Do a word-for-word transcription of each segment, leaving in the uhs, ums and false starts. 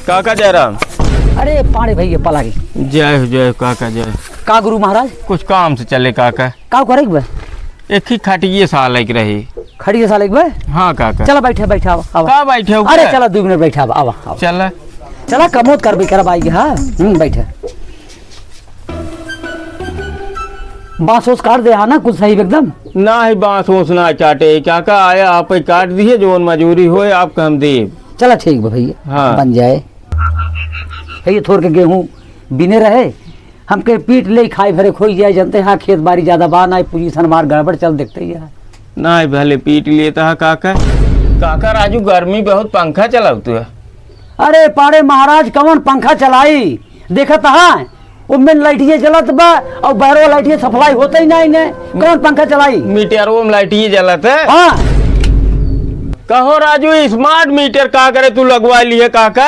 काका जयराम। अरे पाड़े भइया, पलागी। जय हो, जय हो काका, जय हो। का गुरु महाराज? कुछ काम से चले काका। का करे के बा? एक ही खटिये साल एक रही। खटिये साल एक बा? हाँ काका। चला बैठा, बैठा, आवा, आवा। का बैठे हो अरे का? चला दो मिनट बैठा, आवा, आवा, आवा। चला। चला कमोद कर भी करब आई, हाँ? हम्म, बैठा। बांस ओस काट दे, हाँ ना, कुछ सही एकदम। ना ही बांस ओस ना काटे, काका आया आप ही काट दिए, जोन मजूरी होए आपका हम देब। चला ठीक बा भइया, हाँ। बन जाए। भइया थोर के गेहूँ बिने रहे, हमके पीट ले खाए भरे खोई जाए, जनते हाँ खेत बारी ज्यादा बा, ना पोजीशन हमार गड़बड़ चल देखते ही है। ना भले पीट लेता है काका। काका राजू गर्मी बहुत, पंखा चलाओ तू। अरे पाड़े महाराज कवन पंखा चलाई, देखत हाँ ओमे लाइटिये जलत बा और बहरो लाइटिये सप्लाई होते ही नहीं ने, कौन पंखा चलाई? मीटरो में लाइटिये जलत है। हाँ। कहो राजू, स्मार्ट मीटर का करे तू लगवा लिए काका?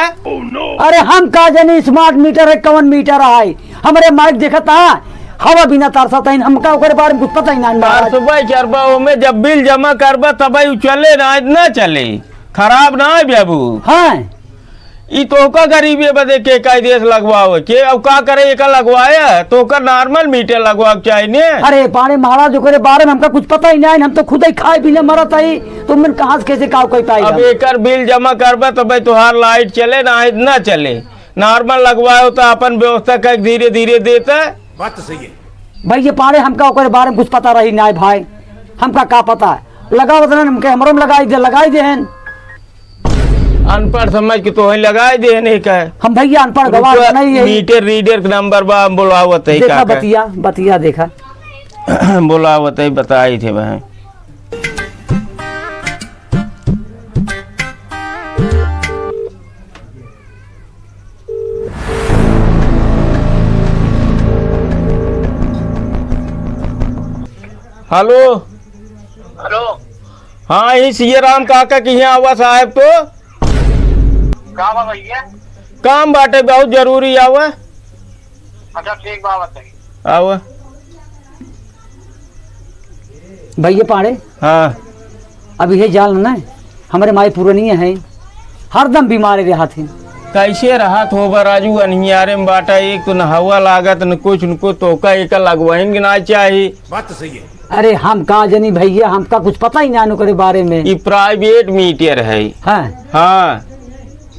अरे हम का जानी स्मार्ट मीटर है, कौन मीटर है? हमरे माइक देखत हाँ, हवा बिना तरसत है, हमका ओकरे बारे में कुछ पता ही ना महाराज। तरसबे करबा, ओमे जब बिल जमा करबा तबे उ चले, ना, ना चले, खराब ना है बाबू। हाँ। ई तोहका गरीबे बदे के कायदे से लगवावे के, अब का करे, एका लगवाया, तोहका नॉर्मल मीटर लगवा के चाहिए ने। अरे पाड़े महाराज, ओकरे बारे में हमका कुछ पता ही नहीं, हम तो खुद ही खाए पीने मरत हई, तो मन कहाँ से कैसे काव कह पाई अब हम? एकर बिल जमा करबा तबे तोहार लाइट चले, ना, ना चले। नॉर्मल लगवाओ तो अपन व्यवस्था कर धीरे धीरे देता। बात तो सही है। भाई ये पाड़े हमका ओकरे बारे में कुछ पता रही ना भाई, हमका का पता, लगावत रहन हमके, हमरो में लगाई दे, लगाई देहन। अनपढ़ समझ के तोहई लगाए देहन, नहीं कहे। हम भइया अनपढ़ गवार रुको, नहीं है। मीटर रीडर के नंबर बा, हम बोलावत है देखा काका। बतिया, बतिया देखा। बोलावत है, बताई थे भाई। हेलो। हेलो। हाँ, ई सीए राम काका के यहाँ आवा साहब तो। का बा भइया? काम बाटे बहुत जरूरी, आवा। अच्छा, ठीक बा, बताइए। आवा। भइया पाड़े। हाँ। अब इहे जाल न, हमरे माई पुरनिया है, हरदम बीमारे रहत है। कैसे रहत होबा राजू, अनियारे में बाटा, एक तो न हवा लागत, न कुछ, न कुछ, तोका एका लगवाइन के ना चाही। बात तो सही है। अरे हम का जनी भइया, हमका कुछ पता ही ना ओकरे बारे में। ई प्राइवेट मीटर है। हाँ। हाँ।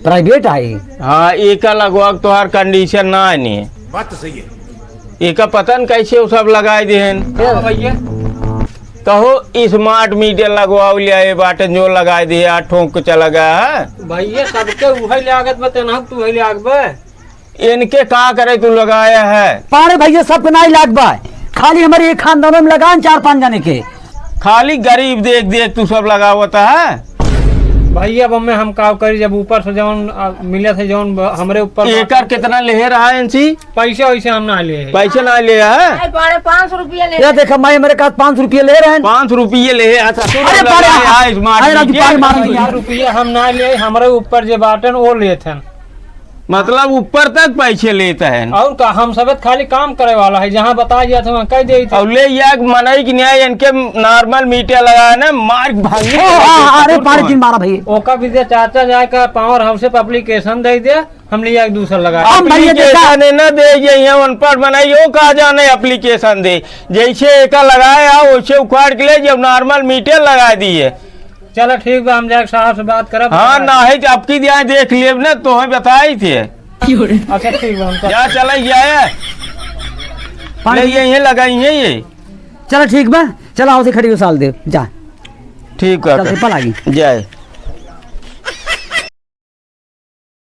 प्राइवेट है? हाँ, एका लगवा के तोहार कंडीशन ना आने। बात तो सही है। एका पता न कैसे उ सब लगाए देहन। हाँ भइया। कहो स्मार्ट मीटर लगवाओ ले आए बाटे, जो लगाए दे, आ ठोंक के चला गया है। भइया सबके उहे लागत बा, तेनहक तू उहे लागबे। इनके का करे तू लगाया है? पाड़े भइया सबके नाई लागबा, खाली हमरे एक खानदानों में लगान चार पाँच जने के। खाली गरीब देख देख तू सब लगावत है। भइया अब हमें हम का करी, जब ऊपर से जौन, आ, मिले थे जौन ब-, हमरे ऊपर बा। एकर कितना लेहे रहा एनसी? पैसे वैसे हम ना ले। पैसे ना ले है? अरे, पाड़े पाँच सौ रुपया ले। ये देखा, मैं मेरे का पाँच सौ रुपया ले रहे हैं। पाँच सौ रुपया ले है, अच्छा, अरे, पाड़े, हाँ, स्मार्ट अरे, राजू, मीटर। पाड़े मारेंगे। हजार रुपया हम ना ले, हमरे ऊपर जे बाटन, वो लेत हन। मतलब, ऊपर तक पैसे लेत हन। और का, हम सब खाली काम करे वाला है, जहाँ बताया जात है, वहाँ कह देत है। और ले, या मनई की न्याय, इनके नॉर्मल मीटर लगाए ना, मार भांगी। ओ, हाँ, हाँ, अरे, पाड़े, जिन मारा भाई। ओका भी दे, चाचा जाए का पावर हाउस पे एप्लीकेशन दे दे। हम लिया एक दूसर लगा। हम भैया देखा। एप्लीकेशन न दे, ये यहाँ अनपढ़ बनाई, वो का जाने एप्लीकेशन दे। जैसे एका लगाए आओ, वैसे उखाड़ के ले, जब नॉर्मल मीटर लगा दिए। चलो ठीक बा, हम जाके साहब से बात करब। हाँ, ना है तो आपकी दिया देख लेब ना, तो हमें बताई थे। अच्छा ठीक बा, हम कर- जा चला गया है। पानी ले, ये, ये लगाई है ये। चलो ठीक बा, चलो आओ से खड़ी उसाल दे, जा। ठीक है, चल, पलागी। जय।